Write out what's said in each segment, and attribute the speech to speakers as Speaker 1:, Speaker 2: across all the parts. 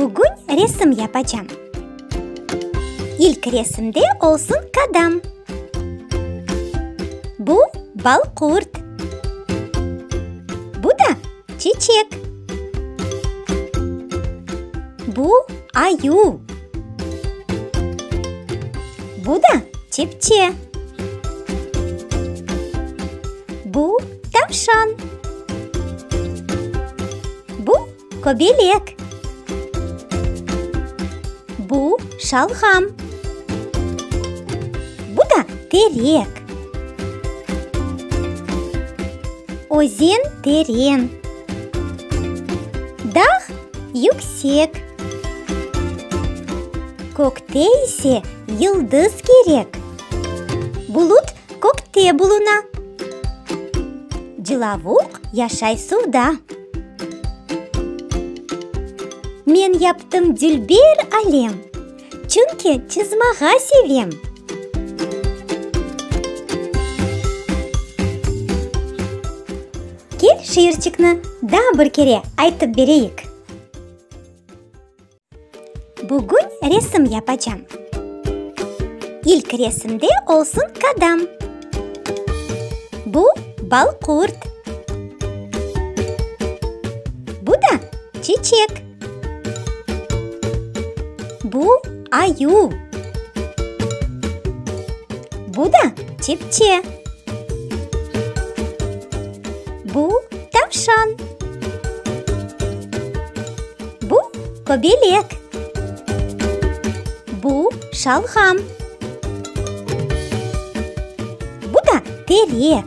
Speaker 1: Bugün resim yapacam. İlk resimde olsun kadam. Bu balqurt. Bu da çiçek. Bu ayuv. Bu da çipçe. Bu tavşan. Bu kobelek. Bu şalğam. Bu da terek. Özen teren. Dağ yüksek. Kökte ise yıldız kerek. Bulut kökte buluna. Cılavuq yaşay suvda. Men yaptım dülber alem, Çünki çızmağa sevem. Kel, şiirçikni daa bir kere aytıp bereyik. Bugün resim yapacam. İlk resimde olsun kadam. Bu balqurt. Bu da çiçek. Bu ayuv. Bu da çipçe. Bu tavşan. Bu kobelek. Bu şalğam. Bu da terek.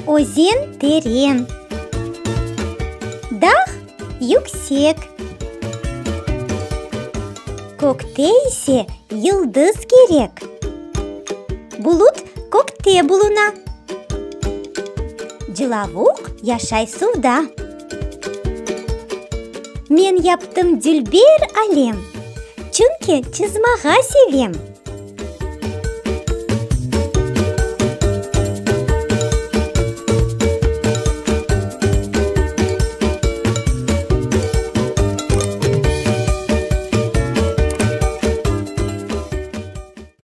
Speaker 1: Özen teren. Dağ yüksek. Kökte ise yıldız kerek. Bulut kökte buluna. Cılavuq yaşay suvda. Men yaptım dülber alem, Çünki çızmağa sevem.